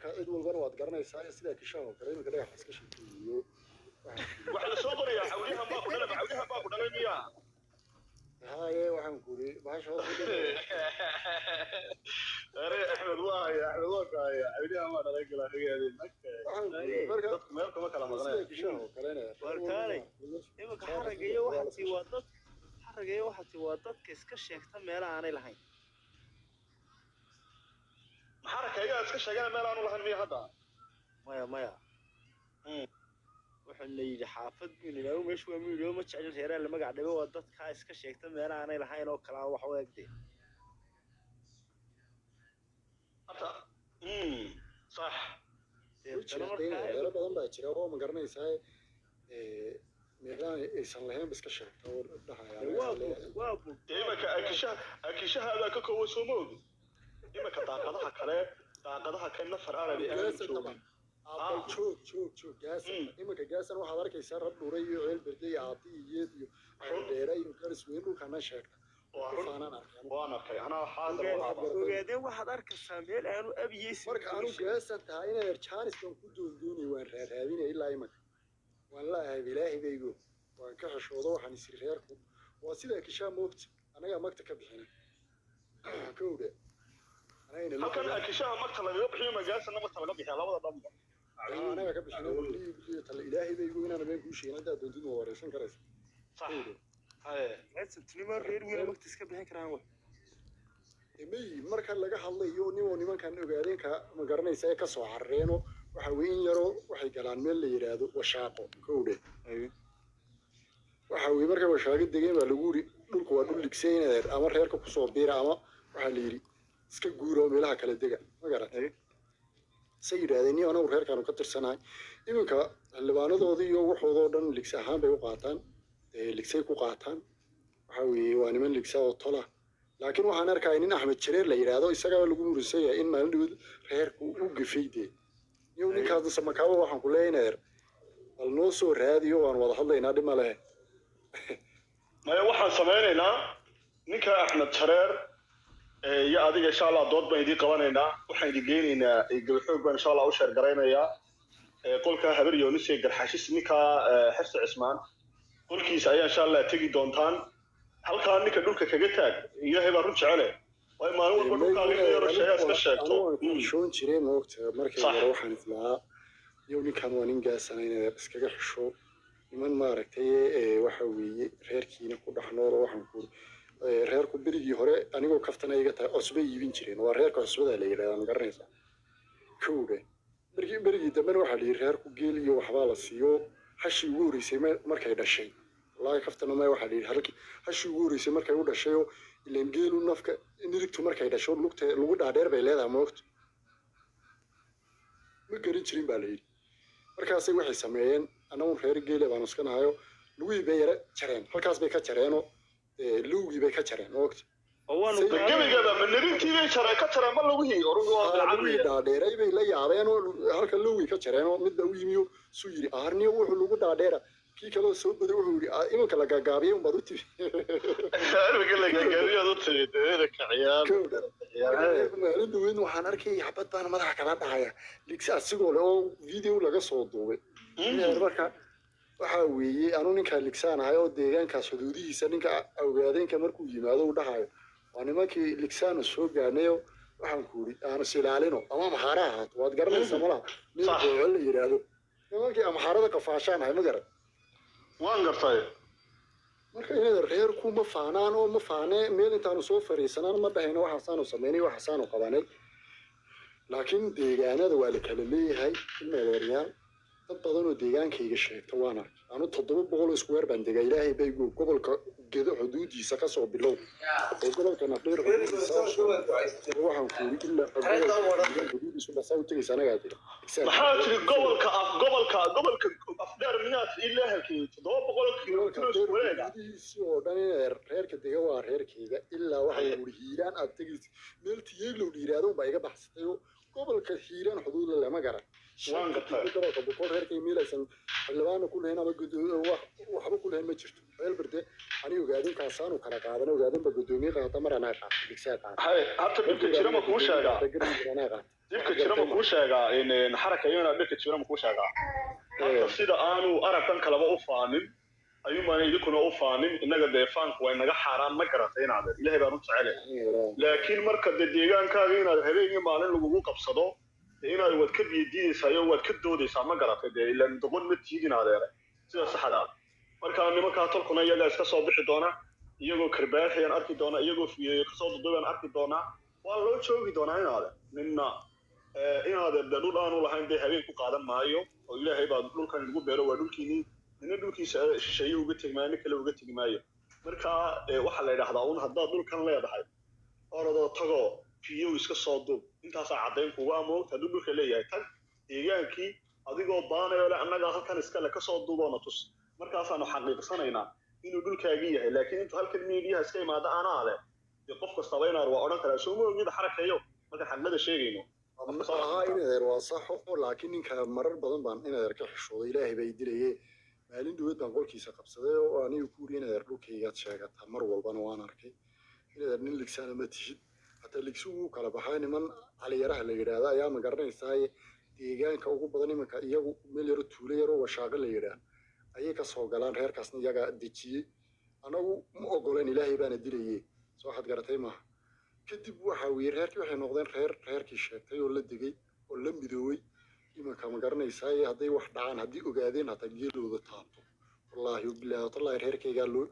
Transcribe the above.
Marka cid walbana waad garanaysaa sida kishaha oo kale iminka dhagaxa iska sheekeeyo. Waxaa la soo qorayaa cawliyahan baa ku dhalay, cawliyahan baa ku dhalay miyaa? Haye, waxaan ku uri bahasha hoos u dhigay. Are Axmed waa haya, Axmed waa ka haya, cawliyahan waa dhalay galaahigeedii. Waxaan ku uri marka Dadku meel kuma kala sida maqneen. kishaha oo kalena. Warkaalay. Iminka xaragga iyo waxaasi waa dad, xaragga iyo waxaasi waa dadka iska sheegta meelaha aanay lahayn. Maxarakaygaa iska sheegana meel aanu lahayn miya hadda? Maya, maya. Wuxuuna yidhi xaafad buu yidhi meeshu waa muyidhi ma jeclin reeraha la magac dhabe, waa dadkaa iska sheegta meelaha aanay lahayn oo kalaa wax u egde. Hadda sax. Deetana way jiraan markaa meelo badan baa jira oo ma garanaysaa meelaha aysan lahayn ba iska sheegta oo dhahaya. Waa bur, waa bur. Dee imanka akishaha, akishaha ka koowa soo ma ogid? Imanka daaqadaha kale, daaqadaha kale nafar arabi aanu Gaasan joogin. Taban aabal joog joog joog gaasan. Iminka gaasan waxaad arkaysaa rab dhuray iyo ceel berde iyo aati iyo yeed iyo dheere iyo garis weyn dhulkana sheegta. Waa ku run. Faanaan arkay. Waan arkay anaa xaadir waxaaba. Ogaadeen waxaad arkaysaa meel aanu abiyeysin. Marka anu gaasan tahay inay jaanis baan ku doondoonay, waan raaraadinay ilaa imanka waan la ahay ilaahay baygo waan ka xishoodo, waxaan isiri reerku waa sida kishaa moogta anagaa magta ka bixina kowdhe anagayna la Halkan akishaha magta lagaga bixiyo, magaasana magta laga bixiya labada dhanba. Anaga ka bixina waliyo tale ilaahay baygo inaan been kuu sheegin, haddaad doontid waa wareysan karaysa. Sax. Kowdhe. Haye. Tinimo reer wiil magta iska bixin karaan wax. May, marka laga hadlayo nin oo nimankan ogaadeenka ma garanaysa ee kasoo carareeno waxa weeye in yaroo waxay galaan meel la yidhaahdo washaaqo kowdhe. Waxa weeye markay washaaqo degeen baa lagu yidhi dhulku waa dhul ligsay inaad ama reerka kusoo biira ama waxaa la yidhi iska guura oo meelaha kala dega, ma garatay? Say yidhaahdeen ni anagu reerkaanu ka tirsanahay. Iminka xildhibaanadoodii iyo waxoodoo dhan ligsi ahaan bay u qaataan, ligsay ku qaataan. Waxa weeye waa niman ligsa oo tola, laakiin waxaan arkaya nin Axmed Jareer la yidhaahdo isagaba lagu murusan yahay in maalin dhawood reerku u gafay. Dee niyow ninkaas samakaaba waxaan ku leeyahay bal noo soo raadiyo, waan wada hadlaynaa, dhib ma lehe. Maya, waxaan samaynaynaa ninka Axmed Jareer iyo adiga insha Allah dood baan idiin qabanaynaa, waxaan idin geynaynaa gabaxoog baan insha Allah u sheergaraynayaa qolka Habar Yoonis ee Garxashis, ninka Xirsi Cismaan qolkiisa ayaa insha Allah tegi doontaan. Halkaa ninka dhulka kaga taag, Ilaahay baa run jecele, waayo maalin walba dhulkaaga in yaro sheegaa iska sheegto. Anigu waan ku xishoon jiray moogta markii Sax. hore waxaan islahaa yow ninkan waa nin gaasana inaad iskaga xisho niman maaragtay waxa weeye reerkiina ku dhex nool oo waxaan ku reerku berigii hore anigoo kaftana iga tahay cusbay iibin jireen, waa reerka cusbada la yidhahdaa, ma garanaysaa? Kowdhe, berigii dambena waxaa la yidhi reerku geel iyo waxbaa la siiyo. Hashii ugu horreysay markay dhashay, wallaahi kaftana maya, waxaa la yidhi halkii hashii ugu horreysay markay u dhashayoo ileen geelu nafka nirigtu markay dhasho lugta lagu dhaadheer bay leedahay moogta, ma garan jirin baa la yidhi. Markaasay waxay sameeyeen annagu reer geele baanu iska nahayo, lugihii bay yara jareen, halkaas bay ka jareenoo lugii bay ka jareen moogta. Oo waanu Gebigaba ma nabintii bay jareen, ka jareen ma lugihii orugu waa Lugii bilcadliya. Dhaadheeray bay la yaabeen oo halka lugii ka jareenoo mid baa u yimiyo suu yidhi aarniyo wuxuu lagu dhaadheera, kii kaloo soo baday wuxuu yidhi "Ah, iminka la gaagaabiyey unbaad u timi." Iminka la gaagaabiyaad u timi dawada ka ciyaar. Maalin dhaweyn waxaan arkay xabad baana madaxa kala dhacaya ligsi asigoo le oo video laga soo duubay. Marka waxaa weeye anu ninkaa ligsaan ahay oo deegaankaas xuduudihiisa ninka ogaadeenka markuu yimaado uu dhahayo waa nimankii ligsaanu soo gaarnayo, waxaan ku yidhi aanu is ilaalino ama amxaara ahaato, waad garanaysaa malaha nin Sax. booco la yidhaahdo nimankii amxaarada qafaashaan ahay, ma garan? Waan gartay. Marka inaad reerku ma faanaan oo ma faanee meel intaanu soo fariisanaan ma dhahayno waxaasaanu samaynay waxaasaanu qabanay, laakiin deegaanada waa la kala leeyahay ilmeedeeryaal. Dad badan oo deegaankayga sheegta waan arkay anu 700 oo square baan degaa, Ilaahay baygu gobolka Gedo xuduudiisa kasoo bilow oo gobolka Nafdheer xuduudiisa waxaan kuuri ilaa gobolka xuduudiisu dhasaa u tegaysa anagaa jira. Maxaa tiri? Gobolka af gobolka Afdheer miyaad ilaa halkii 700 kilomitir wareega? Xuduudihiisi oo dhan in reerka dega waa reerkayga ilaa waxaa kuuri Hiiraan aad tegaysa meel Tiyeeglow la yidhaahdo unbaa iga baxsatay oo Gobolka Hiiraan xuduuda lama garan. Waan gartay. Gobolka Boqol reerkay meelaysan xildhibaana ku lahayn ama waxba ku lahayn ma jirto. Ceelberde ani ogaadinkaasaan u kala qaadan, ogaadinba guddoomiye qaata, mar anaa qaata, ligsaa qaata. Hay, horta dhibka jira ma kuu sheegaa? Anaa qaata. Dhibka jira ma kuu sheegaa in xaraka iyona dhibka jira ma kuu sheegaa? Horta sida aanu arabkan kaleba u faanin ayuunbaan idinkuna u faanin. Innaga dee faanku waa inaga xaaraan, ma garatay inaadeer? Ilaahay baan u jecele, laakiin marka dee deegaankaaga inaad habeen iyo maalin lagugu qabsado, dee inaad waad ka biyadiidaysaa iyo waad ka doodaysaa, ma garatay? Dee ilaan doqon ma tiid inaadeere, sida saxda ah. Marka nimankaa tolkuna iyagaa iska soo bixi doona, iyagoo karbaaxiyaan arki doona, iyagoo fiyeeyo kasoo dudubayaan arki doonaa, waa loo joogi doonaa inaadeer. Ninna inaadeer dee dhul aanu lahayn dee habeen ku qaadan maayo, oo Ilaahay baa dhulkan lagu beero, waa dhulkiinii. Nina dhulkiisa shisheeye uga tegi maayo, nin kale uga tegi maayo. Marka waxaa la yidhahdaa un haddaad dhulkan leedahay, orodoo tagoo fiyow iska soo duub, intaasaa caddayn kuga amoogta hadduu dhulka leeyahay. Tag deegaankii adigoo baanayo le annagaa halkan iskale, kasoo duuboona tus, markaasaanu xaqiiqsanaynaa inuu dhulkaagii yahay. Laakiin intuu halkan miidiyaha iska imaado anaa leh, dee qof kastaba inaar waa odhan karaa. Soo ma ogida xarakeeyo markaan xaqiiqada sheegayno? Ahaa inadeer, waa sax, oo laakiin ninka marar badan baan inadeer ka xishooday. Ilaahay bay dilaye, maalin dhaweed baan qolkiisa qabsaday oo aniga ku yiri, inadeer dhulkaygaad sheegataa mar walbana, waan arkay inadeer nin ligsaana ma tihid. Hataa ligsi wuu kala baxaa. Niman Caliyaraha la yidhaahda ayaa, ma garanaysaaye, deegaanka ugu badan iminka iyagu meel yaro tuulo yaro Washaaqo la yidhaah ayay kasoo galaan. Reerkaasna iyagaa dejiyey, anagu ma ogoleen, Ilaahay baana dilaye. Soo waxaad garatay maaha? Kadib waxa weeye reerkii waxay noqdeen reer reerkii sheegtay oo la degay oo la midoobay iminka, ma garanaysaaye? Hadday wax dhacaan, haddii ogaadeen hataa geelooda taabto, wallaahi bilaahi watallahi reerkaygaa loo